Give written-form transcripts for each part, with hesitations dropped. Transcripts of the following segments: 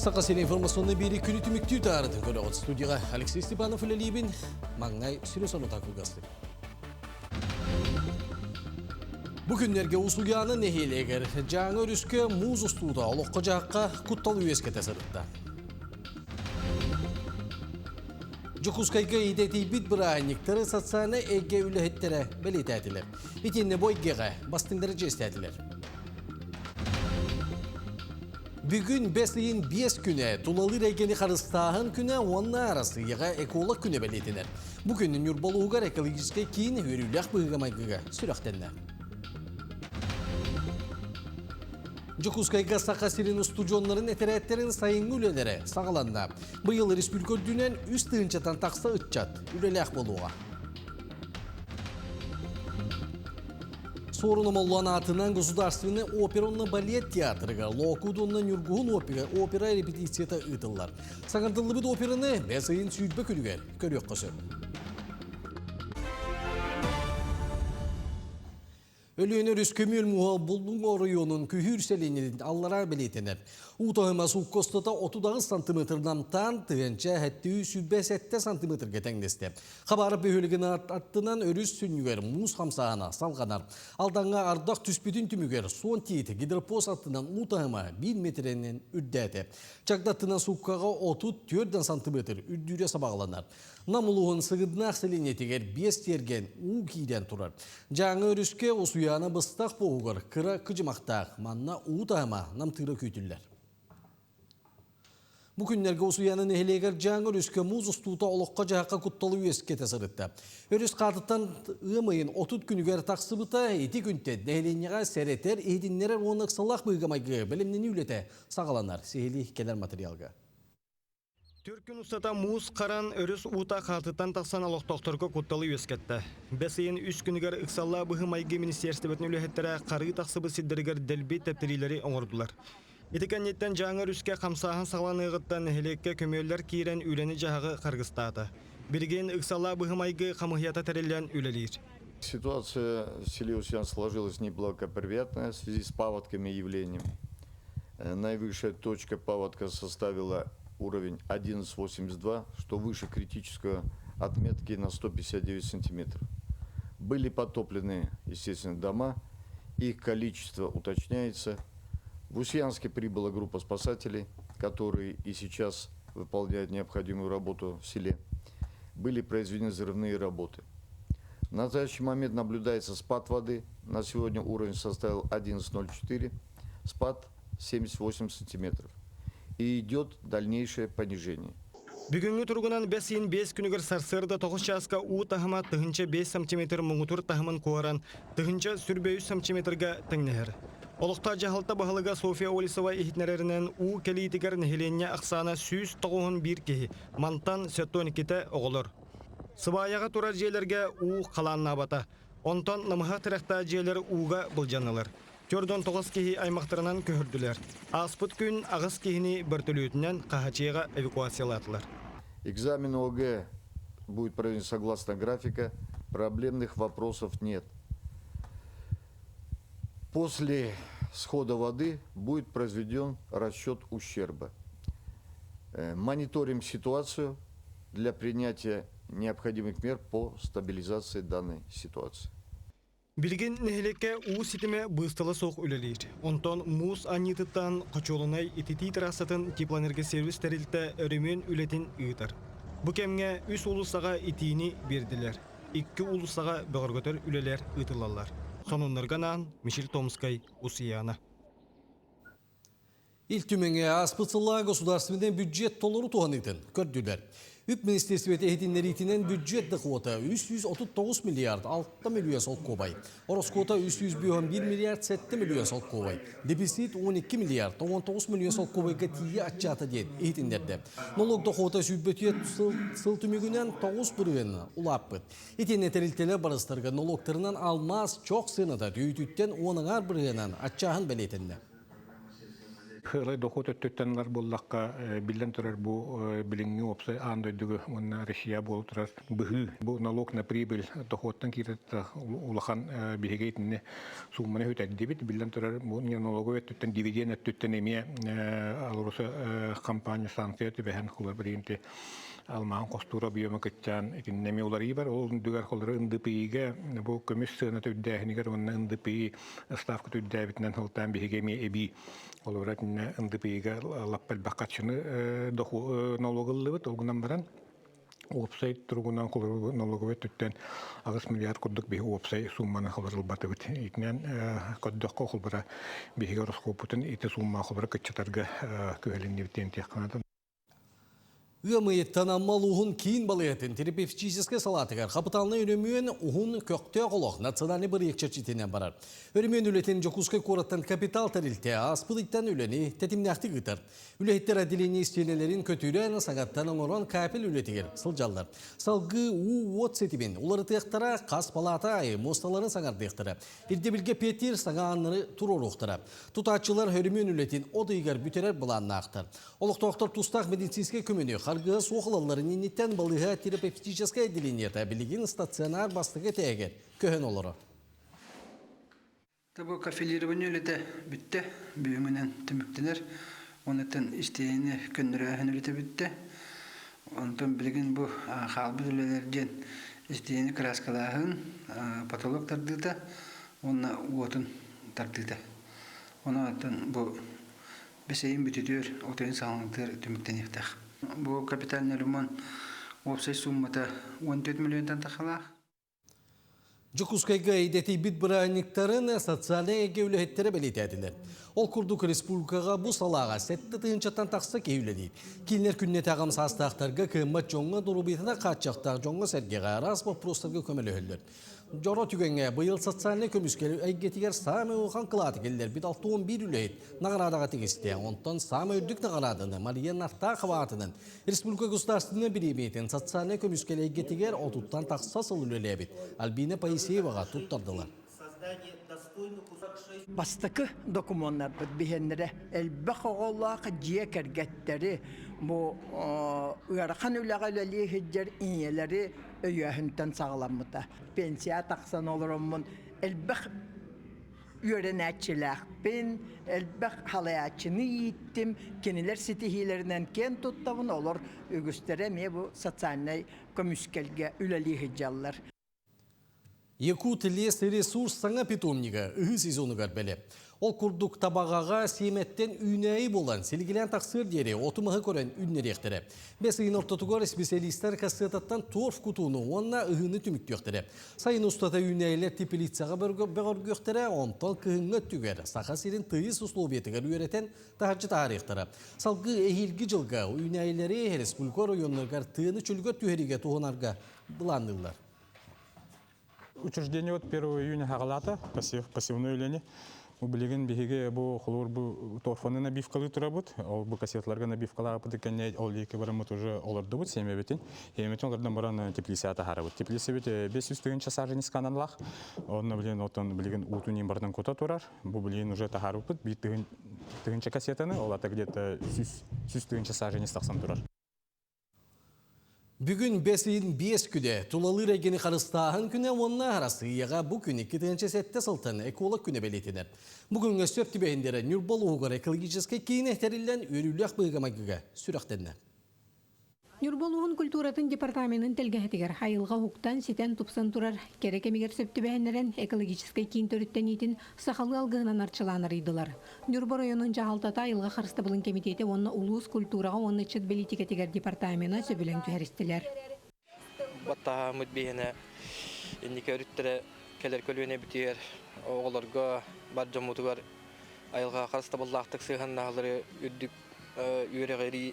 Саха сирин информационный биэри күнү түмүктүү таарытын көрөҕүт. Студияға Алексей Степанов үлэлиибин. Маҥнай сүрү сонута кылгастык. Бу күннэргэ Усуйаана нэһилиэгэр Дьааҥы өрүскэ муус устуута олоххо-дьаһахха куттал үөскэтэ сырытта. Дьокуускайга идэтийбит бырааһынньыктары социальнай эйгэ үлэһиттэрэ бэлиэтээтилэр. Итиннэ бу эйгэҕэ бастыҥнары чиэстээтилэр. Бүгүн бэс ыйын 5 күнэ тулалыыр эйгэни харыстааһын күнэ уонна Арассыыйаҕа эколог күнэ бэлиэтэнэр. Бу күн Ньурба улууһугар экологическай киин үөрүүлээх быһыыга-майгыга сүрэхтэннэ. Дьокуускайга Саха сирин устудьуоннарын этэрээттэрин сайыҥҥы үлэлэрэ саҕаланна. Быйыл республика үрдүнэн үс тыһыынчаттан тахса ыччат үлэлээх буолуоҕа. Суорун Омоллоон аатынан Государственный оперонно балет театрыгар Лоокуут уонна Ньургуһун опера, опера репетицията ыытыллар. Саҥардыллыбыт операны бэс ыйын 20 күнүгэр көрүөххэ сөп. Өлүөнэ өрүс көмүөл муоһа Буллуҥ оройуонун Күһүүр сэлиэнньэтин аллараа бэлиэтэнэр. Уу таһыма суукка устата 38 сантиметр намтаан, 1077 сантиметрга тэҥнэстэ. Хабаров бөһүөлэгин аттынан өрүс сүнньүгэр муус хамсааһына салҕанар. Алдаҥҥа ардах түспүтүн түмүгэр суон тиит гидропост аттынан уу таһыма 1 метрэнэн үрдээтэ. Чагдаттынан сууккаҕа 34 сантиметр үрдүүрэ сабаҕаланар. Нам улууһун Сыгыднаах сэлиэнньэтигэр биэс тиэргэн уу киирэн турар. Дьааҥы өрүскэ Усуйаана быстах буоһугар кыра кыдьымахтаах. Манна уу таһыма намтыыра күүтүллэр. Бу күннэргэ Усуйаана нэһилиэгэр Дьааҥы өрүскэ муус устуута олоххо-дьаһахха кутталы үөскэтэ сырытта. Өрүс хаатыттан ыам ыйын 30 күнүгэр тахсыбыта ити күнтэн нэһилиэнньэҕэ сэрэтэр, иһитиннэрэр уонна ыксаллаах быһыыга-майгыга бэлэмнэнии үлэтэ саҕаланар. Сиһилии кэлэр материалга. Түөрт күн устата муус харан өрүс уута хаатыттан тахсан олохтоохторго кутталы үөскэттэ. Бэс ыйын үс күнүгэр ыксаллаах быһыы-майгы министиэристибэтин үлэһиттэрэ харыы тахсыбыт сирдэригэр дэлби тэптириилэри оҥордулар. Ити кэнниттэн Дьааҥы өрүскэ хамсааһын саҕаланыаҕыттан нэһилиэккэ көмүөллэр киирэн үлэни-дьаһаҕы харгыстаата. Билигин ыксаллаах быһыы-майгы хамыыһыйата тэриллэн үлэлиир. Ситуация в селе Усьян сложилась неблагоприятная в связи с паводками и явлениями. Наивысшая точка паводка составила уровень 11,82, что выше критической отметки на 159 сантиметров. Были потоплены, естественно, дома, их количество уточняется. В Усьянске прибыла группа спасателей, которые и сейчас выполняют необходимую работу в селе. Были произведены взрывные работы. В настоящий момент наблюдается спад воды. На сегодня уровень составил 11,04, спад 78 сантиметров. И идет дальнейшее понижение. Бүгүҥҥү туругунан бэс ыйын биэс күнүгэр сарсыарда тоҕус чааска уу таһыма 1005 сантиметр муҥутуур таһымын куоран, 1023 сантиметрга тэҥнэһэр. Олохтоох дьаһалта баһылыга Софья Олесова иһитиннэрэринэн, уу кэлиитигэр нэһилиэнньэ ахсаана 191 киһи, мантан 72-тэ оҕолор. Сыбаайаҕа турар дьиэлэргэ уу халааннаабата. Онтон намыһах тирэхтээх дьиэлэр ууга былдьаннылар. 49 киһи аймахтарынан көһөрдүлэр. Ааспыт күн аҕыс киһини бөртөлүөтүнэн Хаһачыаҕа эвакуациялаатылар. Экзамен ОГЭ будет проведен согласно графика. Проблемных вопросов нет. После схода воды будет произведен расчет ущерба. Мониторим ситуацию для принятия необходимых мер по стабилизации данной ситуации. Билигин нэһилиэккэ уу ситимэ быыстала суох үлэлиир. Онтон муус анньыытыттан хочуолунай ититии трассатын теплоэнергосервис тэрилтэ өрөмүөн үлэтин ыытар. Бу кэмҥэ үс уулуссаҕа итиини биэрдилэр. Икки уулуссаҕа бөҕөргөтөр үлэлэр ыытыллаллар. Сонуннарга анаан Мишель Томскай, Усуйаана. Ил Түмэҥҥэ ааспыт сыллааҕы государственнай бюджет толору туһаныытын көрдүлэр. Үп министиэристибэтэ иһитиннэриитинэн бюджет дохуота 339 миллиард 6 миллион солкуобай, ороскуота 351 миллиард 7 миллион солкуобай, дефицит 12 миллиард 19 миллион солкуобайга тиийэ аччаата диэн иһитиннэрдэ. Нолуок дохуота сүүрбэтиэт сыл, сыл түмүгүнэн 9 бырыһыан улааппыт. Итиэннэ тэрилтэлэр барыстарга нолуоктарынан алмаас чох сыаната түүтүттэн 10 аҥаар бырыһыанан аччааһын бэлиэтэннэ. Сыалай дохуот өттүттэн ылар буоллахха, биллэн турар, бу билиҥҥи уопсай аан дойдуга уонна Россия буола турар быһыы, бу налог на прибыль дохуоттан киирэр улахан биһиги итинни суумманы сүтэрдибит. Биллэн турар, бу налоговый өттүттэн, дивиденд өттүттэн эмиэ АЛРОСА компания санкция түбэһэн хулар билигинти алмааһын хостуур объема кыччаан итиннэ эмиэ уларыйыы бар. Ол үрдүгэр холору НДПИ-гэ бу көмүс сыаната үрдээһинигэр уонна НДПИ ставка үрдээбитинэн сылтаан биһиги эмиэ эбии Холобура, итиннэ НДПИ-га лаппа элбэх харчыны нолуок ыллыбыт. Ол гынан баран, уопсай туругунан налоговай өттүттэн 8 миллиард курдук биһи уопсай суумманы хабарылбатыбыт. Итинэн көрдөххө, холбура биһиги ороскуоппутун ити суумма холбура кыччатарга күһэлиннибит диэн тиэххэ наада. Ыам ыйыттан Амма улууһун киин балыыһатын терапевтическай салаатыгар хапытаалынай өрөмүөн уһун көхтөөх олох национальнай бырайыак чэрчитинэн барар. Өрөмүөн үлэтин Дьокуускай куораттан капитал тэрилтэ ааспыт ыйтан үлэни тэтимнээхтик ыытар. Үлэһиттэр отделение истиэнэлэрин көтүрэн, саҥаттан оҥорон капель үлэтигэр сылдьаллар. Салгыы уу-уот ситимин уларытыахтара, хас палаата аайы муосталарын саҥардыахтара. Ирдэбилгэ Петир саҥа ааннары туруоруохтара. Тутааччылар өрөмүөн үлэтин от ыйыгар бүтэрэр былааннаахтар. Олохтоохтор тустаах медицинскэй көмөнү харгыһа суох ылалларын инниттэн балыыһа терапевтическай отделениета билигин стационар бастакы этээгэр көһөн олорор. Бу кафелирование үлэтэ бүттэ, бүгүҥүнэн түмүктэнэр. Онуттан истиэни көннөрөөһүн үлэтэ бүттэ. Онтон билигин бу хаалбыт үлэлэр диэн истиэни кырааскалааһын, потолок тардыыта уонна уотун тардыыта. Онон бу Бэсэйин бүтүтүөр, отойун саҕаланыытыгар түмүктэниэхтээх. Бу капитальный ремонт уопсай сууммата 14 миллионтан тахалаах. Дьокуускайга идэтийбит бырааһынньыктарын социальнай эйгэ үлэһиттэрэ бэлиэтээтилэр. Ол курдук республикаҕа бу салааҕа сэттэ тыһыынчаттан тахса киһи үлэлиир. Кинилэр күннэтэ аҕам саастаахтарга, кыаммат дьоҥҥо, доруобуйатынан хааччахтаах дьоҥҥо-сэргэҕэ араас боппуруостарга көмөлөһөллөр. Дьоро түгэҥҥэ быйыл социальнай көмүскэл эйгэтигэр саамай улахан кылааты киллэрбит 61 үлэһит наҕараадаҕа тигистэ. Онтон саамай үрдүк наҕарааданы Мария Нартахова аатынан Республика государственнай бириэмийэтин социальнай көмүскэл эйгэтигэр отуттан тахса сыл үлэлээбит Альбина Поисееваҕа туттардылар. Бастакы докумуоннарбыт биһиэннэрэ элбэх оҕолоох дьиэ кэргэттэри бу ыарахан үлэҕэ үлэлии сылдьар ийэлэри өйөөһүнтэн саҕаламмыта. Пенсия тахсан олороммун элбэх үөрэнээччилээхпин, элбэх халайааччыны ииттим, кинилэр ситиһиилэринэн киэн туттабын, олор үгүстэрэ эмиэ бу социальнай көмүскэлгэ үлэлии сылдьаллар. Якут лес ресурс саҥа питомнига ыһыы сезонугар бэлэм. Ол курдук Табаҕаҕа сиэмэттэн үүнээйи буолан силигилээн тахсыар диэри оту-маһы көрөн үүннэриэхтэрэ. Бэс ыйын ортотугар специалистар кассетаттан торф кутууну уонна ыһыыны түмүктүөхтэрэ. Сайын устата үүнээйилэр теплицаҕа бөҕөргүөхтэрэ, онтон кыһыҥҥы өттүгэр Саха сирин тыйыс условиятыгар үөрэтэн таһырдьа таһаарыахтара. Салгыы эһиилги дьылга үүнээйилэри республика оройуоннарыгар тыаны чөлүгэр түһэриигэ туһанарга былаанныыллар. Учреждение вот 1 июня хагалаата, пассивной үлэни. Бу билигин биһиги бу холуур бу торфаны набивкалыы турабыт. Ол бу кассеталарга набивкалаабыт кэннэ ол диэки бараммыт уже олордубут семьябитин. Семьябитин олордон баран теплицаҕа таһаарабыт. Теплицабит 500 тыһыынча саженец каналлаах. Онно билигин отон билигин уутун иин барытын кута турар. Бу билигин уже таһаарбыппыт биир тыһыынча кассетаны, ол ата где-то 100 тыһыынча саженец тахсан турар. Бүгүн бэс ыйын биэс күнэ тулалыыр эйгэни харыстааһын күнэ уонна Арассыыйаҕа бу күн 2007 сылтан эколог күнэ бэлиэтэнэр. Бу күҥҥэ сөп түбэһиннэрэ Ньурба улууһугар экологическай киин тэриллэн үөрүүлээх быһыыга-майгыга сүрэхтэннэ. Ньурба улууһун культуратын департаменын тэлгэһэтигэр айылҕа уһуктан, ситэн, тупсан турар кэрэ кэмигэр сөп түбэһиннэрэн экологическай киин төрүттэниитин сахалыы алгыһынан арчылаан арыйдылар. Ньурба оройуонун дьаһалтата айылҕа харыстабылын кэмитиэтэ уонна улуус культураҕа уонна ыччат бэлиитикэтигэр департамена сөбүлэҥ түһэристилэр. Баттаһааммыт биһиэнэ инники өрүттэрэ кэлэр көлүөнэбитигэр оҕолорго бар дьоммутугар айылҕа харыстабыллаахтык сыһыаннаһалары үрдүк үөрэҕирии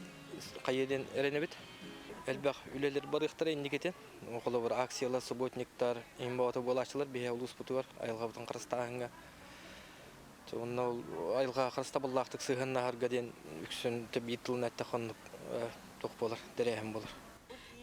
хайыа диэн эрэнэбит. Элбэх үлэлэр барыахтара инникитин. Холобур, акциялар, субботниктар, иһин бөҕөтө буолааччылар биһи улууспутугар айылҕабытын харыстааһыҥҥа Онно айылҕаҕа харыстабыллаахтык сыһыаннаһарга диэн үксүн биир тылынан эттэххэ оннук туох буолар, тэрээһин буолар.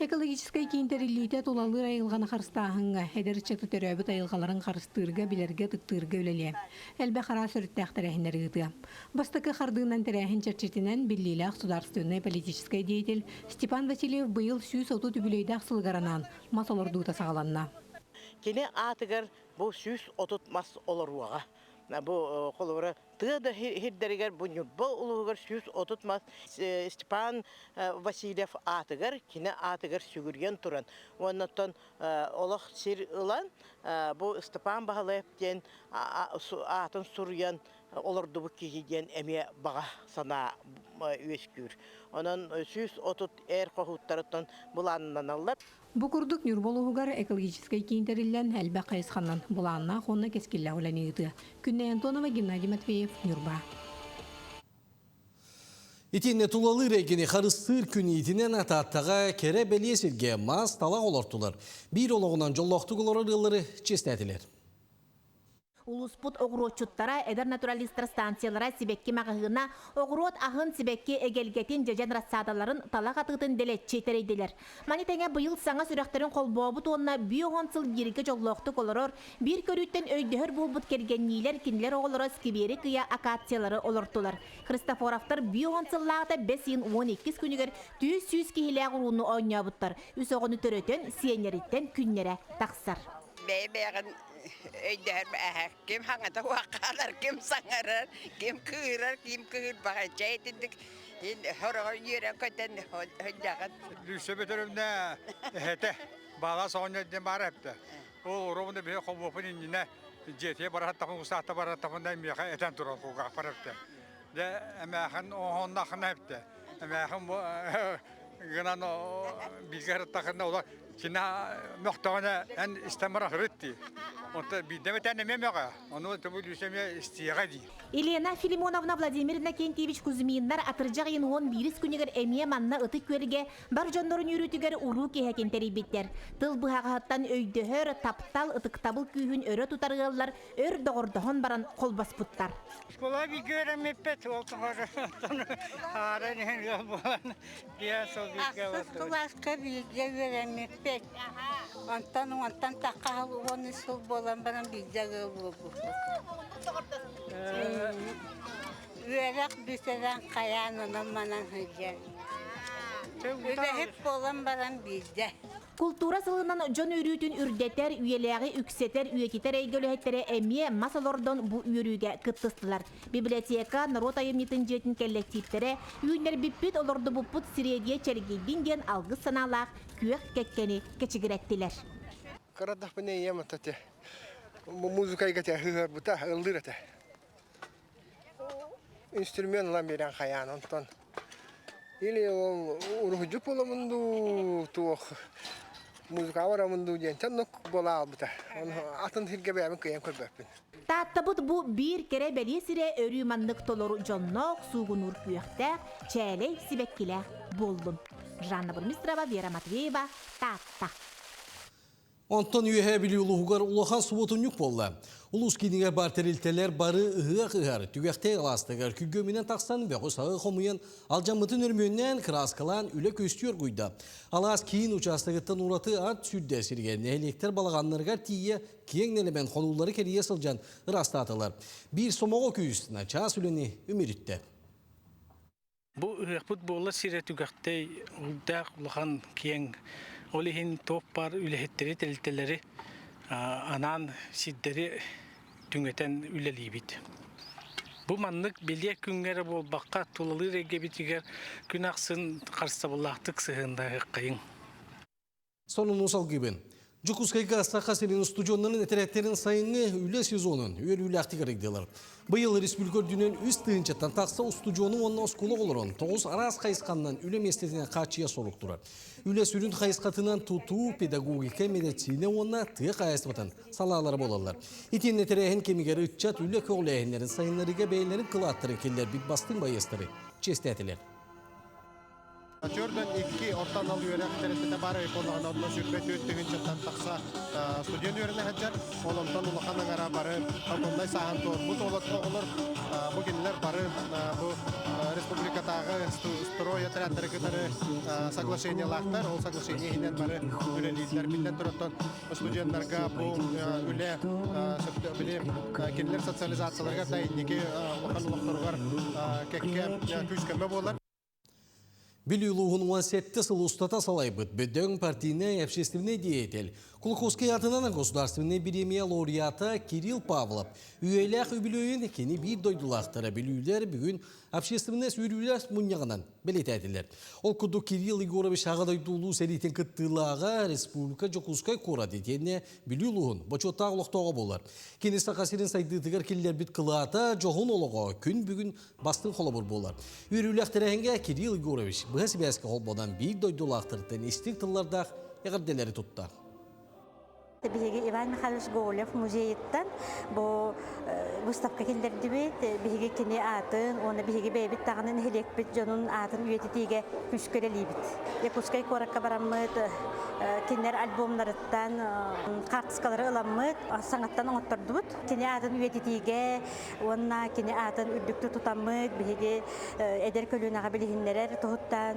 Экологическай киин тэриллиитэ тулалыыр айылҕаны харыстааһыҥҥа, эдэр ыччаты төрөөбүт айылҕаларын харыстыырга, билэргэ, ытыктыырга үлэлиэ. Элбэх араас өрүттээх тэрээһиннэри ыытыа. Бастакы хардыынан тэрээһин чэрчитинэн биллиилээх судаарственнай политическай деятель Степан Васильев быйыл 130 үбүлүөйдээх сылыгар анаан мас олордуута саҕаланна. Кини аатыгар бу 130 мас олоруоҕа. Бу холобура тыа да сирдэригэр бу Ньурба улууһугар 130 мас Степан Васильев аатыгар, кини аатыгар сүгүрүйэн туран, уонна оттон олох сир ылан бу Степан Баһылаев диэн аатын суруйан олордубут киһи диэн эмиэ баҕа санаа үөскүүр. Онон 130 эр хоһууттарыттан былааннаналлар. Бу курдук Ньурба улууһугар экологическай киин тэриллэн элбэх хайысханан былааннаах уонна кэскиллээх үлэни ыытыа. Күннэй Антонова, Геннадий Матвеев, Ньурба. Итиннэ тулалыыр эйгэни харыстыыр күн иитинэн Атааттаҕа кэрэ бэлиэ сиргэ мас талах олортулар. Биир олоҕунан дьоллоохтук олорор ыаллары чиэстээтилэр. Улууспут оҕуруотчуттара, эдэр натуралистар станциялара сибэкки маҕаһыына оҕуруот аһын, сибэкки эгэлгэтин, дьэдьэн рассадаларын, талах атыытын дэлэччи тэрийдилэр. Маны тэҥэ быйыл саҥа сүрэхтэрин холбообут уонна 50 сыл бииргэ дьоллоохтук олорор, биир көрүүттэн өйдөһөр буолбут кэргэнниилэр кинилэр оҕолоро сквери кыйа акациялары олортулар. Христофоровтар 50 сыллааҕыта бэс ыйын 12 күнүгэр 400 киһилээх урууну оонньообуттар. Үс оҕону төрөтөн, сиэннэриттэн күннэрэ тахсар. Бэйэ-бэйэҕин өйдөһөр ким хаҥата хаалар, ким саҥарар, ким кыырар, ким кыырбаҕай. Чэ итинник хороҕор үөрэн көтөн сылдьаҕын. Лүүсэ Бөтөрөмнө эһэтэ баала соҕонньор диэн баара эптэ. Ол оробуна биһи холбуопун иннинэ дьиэтигэр барахаттахпын устаахта барахаттахпын миэхэ этэн турар кулгаахпар эптэ. Дьэ эмээхин оһоннахына эптэ. Эмээхин гынан бииргэ сырыттахына олор кини мөхтөҕүнэ эн истэн баран сырыт дии. Онто биирдэ эмэтэн эмиэ мөҕө. Ону тобу Лүүсэ эмиэ истиэҕэ дии. Елена Филимоновна Владимир Иннокентьевич Кузьминнар атырдьах ыйын 11 күнүгэр эмиэ манна Ытык Күөлгэ бар дьоннорун үөрүүтүгэр уруу киэһэтин тэрийбиттэр. Тыл быһаҕаһыттан өйдөһөр, таптал, ытыктабыл күүһүн өрө тутар ыаллар өр доҕордоһон баран холбоспуттар. Школа бииргэ үөрэммиппит, ол тухары ааран иһэн ыал буолан биэс сыл бииргэ Ахсыс кылааска бииргэ үөрэммиппит. Онтон уонтан тахха 13 сыл буолан баран бииргэ ыал буолбуппут. Үөрэх бүтэрэн хайаан онон-манан сылдьар. Үлэһит буолан баран биирдэ. Култуура сылынан дьон үөрүүтүн үрдэтэр, үйэлээҕи үксэтэр, үйэтитэр эйгэ үлэһиттэрэ эмиэ мас олордон бу үөрүүгэ кыттыстылар. Библиотека, норуот айымньытын дьиэтин кэллэктииптэрэ үүннэрбиппит, олордубуппут сириэдийэ чэлгийдин диэн алгыс санаалаах күөх кэккэни кэчигирэттилэр. Кырадахпына ийэм ата музыка эйгэтэ ыһыарбыта, ыллыыр этэ. Инструмент ылан биэрэн хайаан онтон или ол уруһуйдьут буоламын дуу туох музыкаҕа барамын дуу диэн оннук буола хаалбыта. Атын сиргэ бэйэбин кыайан көрбөппүн. Тааттабыт бу биир кэрэ бэлиэ сирэ өрүү маннык толору дьонноох, суугунуур күөхтээх, чээлэй сибэккилээх буоллун. Жанна Бурмистрова, Вера Матвеева, Таатта. Онтон Үөһээ Бүлүү улууһугар улахан субуотунньук буолла. Улуус киинигэр баар тэрилтэлэр бары ыһыах ыһар, түгэхтэй алаастыгар күргүөмүнэн тахсан бөҕү-саҕы хомуйан, алдьаммытын өрөмүөннээн, кырааскалаан үлэ күөстүү оргуйда. Алаас киин учаастагыттан ураты ат сүүрдэ сиргэ нэһилиэктэр балаҕаннарыгар тиийэ киэҥ нэлэмэн хонуулары кэрийэ сылдьан ыраастаатылар. Биир сомоҕо күүс начаас үлэни үмүрүттэ. Бу ыһыахпыт буола сирэ түгэхтэй улдаах улахан киэҥ. Ол иһин туох баар үлэһиттэри, тэрилтэлэри анаан сирдэри түҥэтэн үлэлиибит. Бу маннык бэлиэ күҥҥэ эрэ буолбакка, тулалыыр эйгэбитигэр күн ахсын харыстабыллаахтык сыһыаннаһыаххайыҥ. Сонуну салгыыбын. Дьокуускайга Саха сирин устудьуоннарын этэрээттерин сайыҥҥы үлэ сезонун үөрүүлээхтик арыйдылар. Быйыл республика үрдүнэн үс тыһыынчаттан тахса устудьуону уонна оскуола оҕолорун тоҕус араас хайысханнан үлэ миэстэтинэн хааччыйа сорук турар. Үлэ сүрүн хайысхатынан тутуу, педагогика, медицина уонна тыа хаһаайыстыбатын салаалара буолаллар. Итиэннэ тэрээһин кэмигэр ыччат үлэ көҕүлээһиннэрин сайыннарыыга бэйэлэрин кылааттарын киллэрбит бастыҥ байыастары чиэстээтилэр. 42 орто анал үөрэх тэрилтэтэ баар буоллаҕына, онно 24 тыһыынчаттан тахса студент үөрэнэ сылдьар. Ол онтон улахан аҥара бары огромнай сааһын туорбут оҕолор. Бу кинилэр бары бу республикатааҕы строй отрядтары кытары соглашениелаахтар. Ол соглашение иһинэн бары үлэлииллэр. Биллэн туран, студенттарга бу үлэ били кинилэр социализацияларыгар да инники улахан олохторугар кэккэ күүс-көмө буолар. Бүлүү улууһун 17 сыл устата салайбыт бөдөҥ партийнай общественный деятель, Кулаковскай атынан государственный бириэмийэ лауреата Кирилл Павлов үйэлээх үбүлүөйүн кини биир дойдулаахтара бүлүүлэр бүгүн общественнай сүүрүүлэр мунньаҕынан бэлиэтээтилэр. Ол курдук Кирилл Егорович Аҕа дойду улуу сэриитин кыттыылааҕа Республика Дьокуускай куорат итиэннэ Бүлүү улууһун бочуоттаах олохтооҕо буолар. Кини Саха сирин сайдыытыгар киллэрбит кылаата дьоһун олоҕо күн бүгүн бастыҥ холобур буолар. Үөрүүлээх тэрээһиҥҥэ Кирилл Егорович быһа сибээскэ холбонон биир дойдулаахтарыттан истиҥ тыллардаах эҕэрдэлэри тутта. Биһиги Иван Михайлович Гоголев музейыттан бу выставка киллэрдибит. Биһиги кини аатын уонна биһиги бэйэбит даҕаны нэһилиэкпит дьонун аатын үйэтитиигэ күүскэ үлэлиибит. Якутскай куоракка бараммыт кинилэр альбомнарыттан хаартыскалары ыламмыт, саҥаттан оҥоттордубут. Кини аатын үйэтитиигэ уонна кини аатын үрдүктүк тутаммыт биһиги эдэр көлүөнэҕэ билиһиннэрэр туһуттан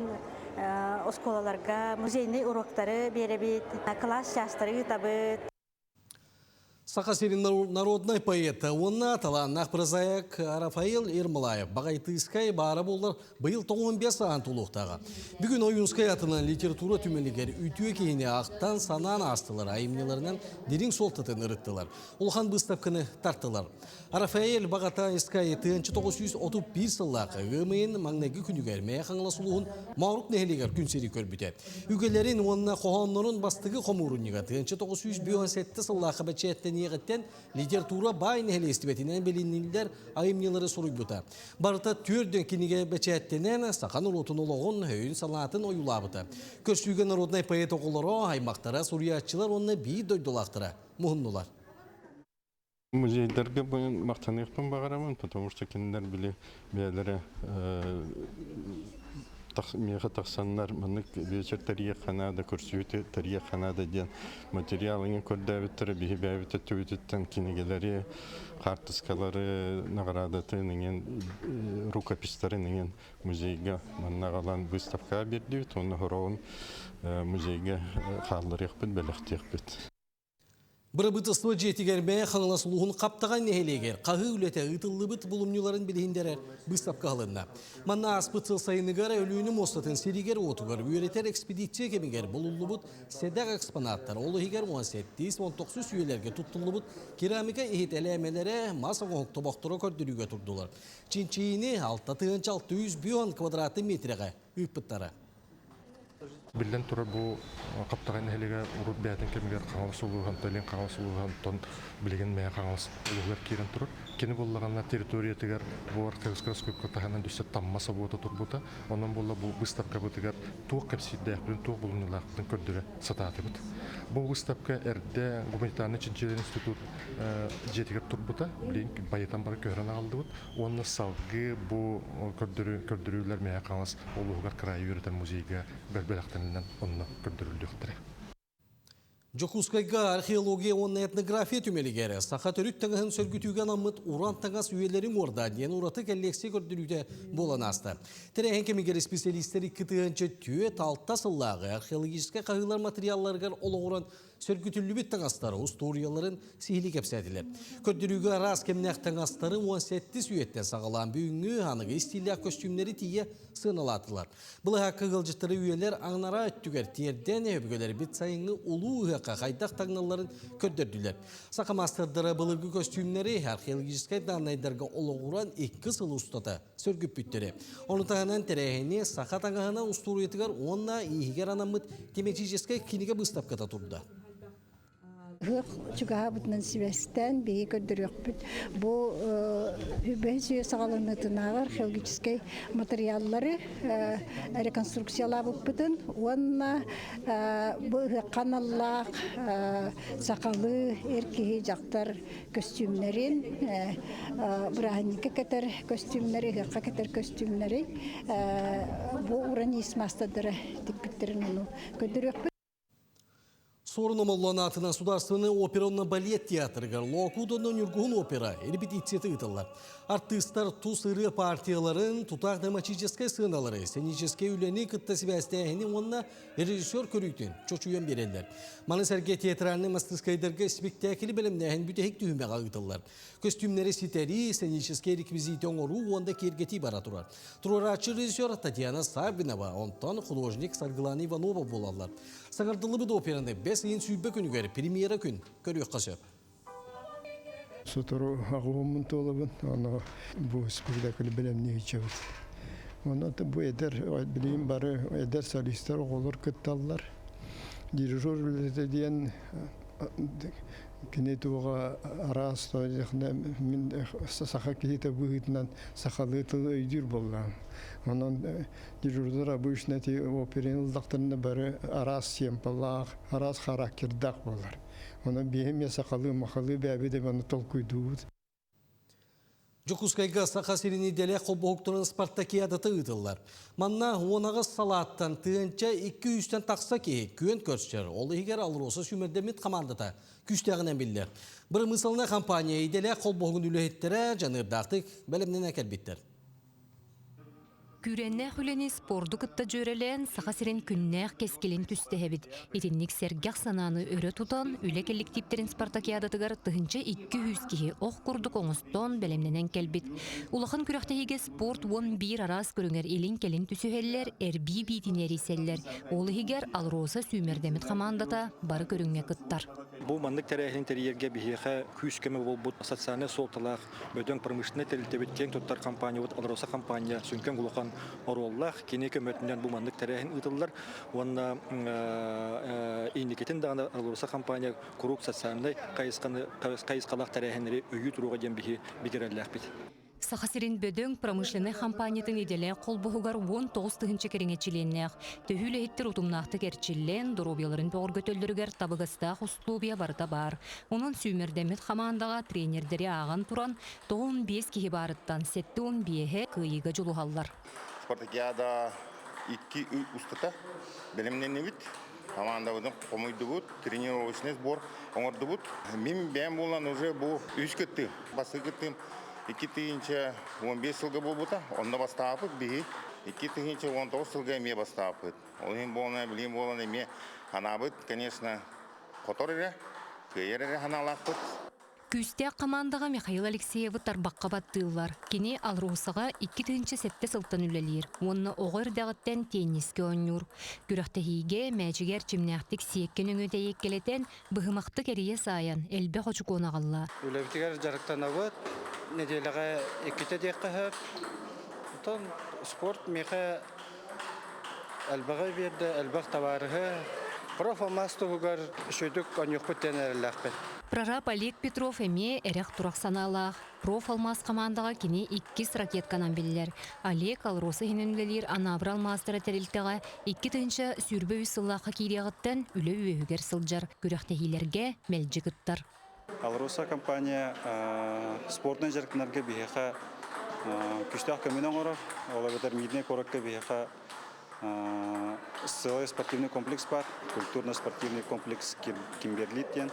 оскуолаларга музейный уроктары биэрэбит, кылаас чаастары ыытабыт. Саха сирин народнай поэта уонна талааннаах прозаик Рафаил Ермолаев Бағайтыыскай баара буоллар быйыл 95 саҕан тулуохтааҕа. Бүгүн Ойуунскай атынан литература түмэлигэр үтүө киһини ахтан санаан аастылар, айымньыларынан дириҥ суолтатын ырыттылар. Улахан быыстапканы тартылар. Рафаэль Баҕатаайыскай 1931 сыллаахха ыам ыйын маҥнайгы күнүгэр Мэйэ Хаҥалас улууһун Моорук нэһилиэгэр күн сири көрбүтэ. Үгэлэрин уонна хоһооннорун бастакы хомуурунньуга 1957 сыллаахха бэчээттэниэҕиттэн литература баай нэһилиэстибэтинэн билиниллэр айымньылары суруйбута. Барыта түөрт кинигэ бэчээттэнэн саха норуотун олоҕун, өйүн-санаатын ойуулаабыта. Көрсүүгэ народнай поэт оҕолоро, аймахтара, суруйааччылар уонна биир дойдулаахтара муһуннулар. Музейдарга махтаныахпын баҕарабын, потому что кинилэр били бэйэлэрэ миэхэ тахсаннар маннык вечер тэрийиэххэ наада, көрсүһүү тэрийиэххэ наада диэн материал иҥин көрдөөбүттэрэ, биһи бэйэбит өттүбүтүттэн кинигэлэри, хаартыскалары, наҕараадатын иҥин, рукопистарын иҥин музейга манна аҕалан выставкаҕа биэрдибит уонна хороҕун музейга хаалларыахпыт, бэлэхтиэхпит. Бырабыыталыстыба дьиэтигэр Мэйэ Хаҥалас улууһун Хаптаҕай нэһилиэгэр хаһыы үлэтэ ыытыллыбыт булумньуларын билиһиннэрэр быыстапка аһылынна. Манна ааспыт сыл сайыныгар Өлүөнэ муостатын сиригэр-уотугар үөрэтэр экспедиция кэмигэр булуллубут сэдэх экспонаттар, ол иһигэр 18-19 үйэлэргэ туттуллубут керамика иһит элээмэлэрэ, мас оҥоһук тобохторо көрдөрүүгэ турдулар. Чинчийиини 6601 квадратный метрэҕэ ыыппыттара. Биллэн турар, бу Хаптаҕай нэһилиэгэ урут бэйэтин кэмигэр Хаҥалас улууһун, Илин Хаҥалас улууһун, онтон билигин Мэҥэ Хаҥалас улууһугар киирэн турар. Кини буоллаҕына территориятыгар бу Архангельскай скобка таһынан өссө Тамма собуота турбута. Онон буолла бу выставкабытыгар туох кэпсиирдээхпитин, туох булумньулаахпытын көрдөрө сатаатыбыт. Бу выставка эрдэ гуманитарнай чинчийэр институт дьиэтигэр турбута. Билигин байытан бары көһөрөн аҕаллыбыт. Уонна салгыы бу көрдөрүүлэр Мэҥэ Хаҥалас улууһугар кыраайы үөрэтэр музейга бэлэхтэнинэн онно көрдөрүллүөхтэрэ. Дьокуускайга археология уонна этнография түмэлигэр саха төрүт таҥаһын сөргүтүүгэ анаммыт уран таҥас үйэлэрин уорда диэн ураты кэллиэксийэ көрдөрүүтэ буолан ааста. Тэрээһин кэмигэр исписэлиистэр 2004-6 сыллааҕы археологическай хаһыылар материалларыгар олоҕуран сөргүтүллүбүт таҥастары устуоруйаларын сиһилии кэпсээтилэр. Көрдөрүүгэ араас кэмнээх таҥастары 17 үйэттэн саҕалаан бүгүҥҥү аныгы истииллээх көстүүмнэри тиийэ сыаналаатылар. Былаһаакка ыалдьыттары үйэлэр аҥнара өттүгэр тиэрдэн өбүгэлэрбит сайыҥҥы улуу ыһыахха хайдах таҥналларын көрдөрдүлэр. Саха маастардара былыргы көстүүмнэри археологическай дааннайдарга олоҕуран икки сыл устата сөргүппүттэрэ. Ону таһынан тэрээһини саха таҥаһынан устуоруйатыгар уонна ииһигэр анаммыт тематическай кинигэ быыстапката турда. Ыһыах чугаһаабытынан сибээстээн биһиги көрдөрүөхпүт. Бу үбэһис үйэ саҕаланыытынааҕы археологическай матырыйааллары реконструкциялаабыппытын уонна бу ыһыахха аналлаах сахалыы эр киһи дьахтар көстүүмнэрин, бырааһынньыкка кэтэр көстүүмнэри, ыһыахха кэтэр көстүүмнэри бу уран иис маастардара тикпиттэрин ону көрдөрүөхпүт. Суорун Омоллоон аатынан Судаарыстыбаннай опера уонна балет театрыгар Лоокуут уонна Ньургуһун опера репетицията ыытыллар. Артыыстар тус ырыа партияларын, тутаах драматическай сыаналары, сценическэй үлэни кытта сибээстээһини уонна режиссер көрүүтүн чочуйан биэрэллэр. Маны сэргэ театральнай мастырскайдарга испиктээкили бэлэмнээһин бүтэһик түһүмэҕэ ыытыллар. Көстүүмнэри ситэрии, сценическэй реквизити оҥоруу уонна киэргэтии бара турар. Туруорааччы режиссер Татьяна Саввинова, онтон художник Саргылана Иванова буолаллар. Саҥардыллыбыт операны бэс ыйын 20 күнүгэр премьера күн көрүөххэ сөп. Сотору аҕыһыммын туолабын, ону бу спектакль бэлэмниэччэбит. Онон бу эдэр, билигин бары эдэр солистар оҕолор кытталлар. Дирижер үлэтэ диэн кини туоҕа араас мин саха киһитэ быһыытынан сахалыы тылы өйдүүр буоллаҕым. Онон дежурдар обычно эти операны ыллахтарына бары араас семпалаах, араас характердаах буолар. Онон биһи эмиэ сахалыы-махалыы бэйэбит эмиэ ону толкуйдуубут. Дьокуускайга Саха сирин идэлээх холбоһуктарын спартакиадата ыытыллар. Манна 18 салааттан тыһыынча 200-тэн тахса киһи күөн көрсөр. Ол иһигэр АЛРОСА сүүмэрдэммит хамаандата күүстээҕинэн биллэр. Бырамыысалынай компания идэлээх холбоһугун үлэһиттэрэ дьаныардаахтык бэлэмнэнэ кэлбиттэр. Күүрээннээх үлэни спорду кытта дьүөрэлээн Саха сирин күннээх кэскилин түстэһэбит. Итинник сэргэх санааны өрө тутан, үлэ кэлликтииптэрин спартакиадатыгар 1200 киһи ох курдук оҥостон, бэлэмнэнэн кэлбит. Улахан күрэхтэһиигэ спорт 11 араас көрүҥэр илин-кэлин түсүһэллэр, эрбии биитин эрийсэллэр. Ол иһигэр АЛРОСА сүүмэрдэммит хамаандата бары көрүҥҥэ кыттар. Бу маннык тэрээһини тэрийэргэ биһиэхэ күүс-көмө буолбут социальнай суолталаах бөдөҥ промышленнай тэрилтэбит киэҥ туттар компаниябыт АЛРОСА компания сүҥкэн улахан оруоллаах. Кини көмөтүнэн бу маннык тэрээһин ыытыллар уонна инникитин даҕаны АЛРОСА компания куруук социальнай хайысханы хайысхалаах тэрээһиннэри өйүү туруоҕа диэн биһи бигэрэллээхпит. Саха сирин бөдөҥ промышленнай хампаанньатын идэлээх холбоһугар 19 тыһыынча кэриҥэ чилиэннээх. Төһүү үлэһиттэр утумнаахтык эрчиллэн, доруобуйаларын бөҕөргөтөллөрүгэр табыгастаах условия барыта баар. Онон сүүмэрдэммит хамаандаҕа тренердэри ааҕан туран, 95 киһи баарыттан 75-э кыайыыга дьулуһаллар. Спартакиада икки ый устата бэлэмнэннибит. Командабытын хомуйдубут, тренировочный сбор оҥордубут. Мин бэйэм буолан уже бу үс кыттыым. Бастакы кыттыым 2015 сылга буолбута. Онно бастаабыт биһи. 2019 сылга эмиэ бастаабыт. Ол иһин буолан, билигин буолан эмиэ анаабыт, конечно, хотор эрэ, кыайар эрэ санаалаахпыт. Күүстээх хамаандаҕа Михаил Алексеевы тарбахха баттыыллар. Кини АЛРОСАҕа 2007 сылтан үлэлиир уонна оҕо эрдэҕиттэн теннискэ оонньуур. Күрэхтэһиигэ мээчигэ эрчимнээхтик сиэккэ нөҥүө тэйиэккэлэтэн, быһымахтык эрийэ саайан, элбэх очукуону аҕалла. Үлэбитигэр дьарыктанабыт. Нэдиэлэҕэ иккитэ диэххэ сөп. Оттон спорт миэхэ Элбэҕи биэрдэ, элбэх табаарыһы. Проф-алмаас туһугар үчүгэйдик оонньуохпут диэн эрэллээхпин. Прораб Олег Петров эмиэ эрэх-турах санаалаах. Проф-алмаас хамаандаҕа кини иккис ракетканан биллэр. Олег АЛРОСА иһинэн үлэлиир Анаабыр алмаастара тэрилтэҕэ 2023 сыллаахха киириэҕиттэн үлэ үөһүгэр сылдьар, күрэхтэһиилэргэ мэлдьи кыттар. АЛРОСА компания спортнай дьарыктанарга биһиэхэ күүстээх көмөнү оҥорор. Ол эбэтэр Мирнэй куоракка биһиэхэ сыалай спортивный комплекс баар, культурно-спортивный комплекс Кимберлит диэн.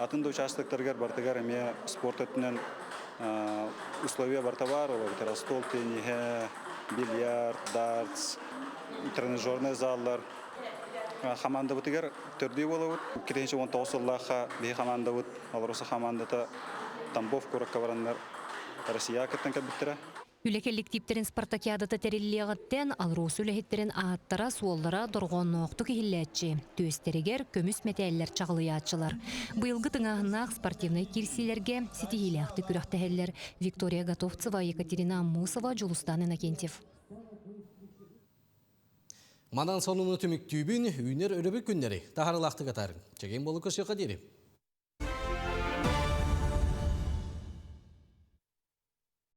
Атын да участоктарыгар барытыгар эмиэ спорт өттүнэн условия барыта баар, ол эбэтэр остуол тенниһэ, бильярд, дартс, тренажернай заллар. Хамаандабытыгар төрдүү буолабыт. 2019 сыллаахха биһи хамаандабыт, АЛРОСА хамаандата Тамбов куоракка бараннар Россияҕа кыттан кэлбиттэрэ. Үлэ кэлликтииптэрин спартакиадата тэриллиэҕиттэн АЛРОСА үлэһиттэрин ааттара-суоллара дорҕоонноохтук иһиллээччи, түөстэригэр көмүс мэтээллэр чаҕылыйааччылар. Быйылгы тыҥааһыннаах спортивнай киирсиилэргэ ситиһиилээхтик күрэхтэһэллэр Виктория Готовцева, Екатерина Аммосова, Дьулустан Иннокентьев. Манан сонуну түмүктүүбүн, үүнэр өрөбүл күннэри таһарылаахтык атаарыҥ. Чэгиэн буолу көрсүөххэ диэри.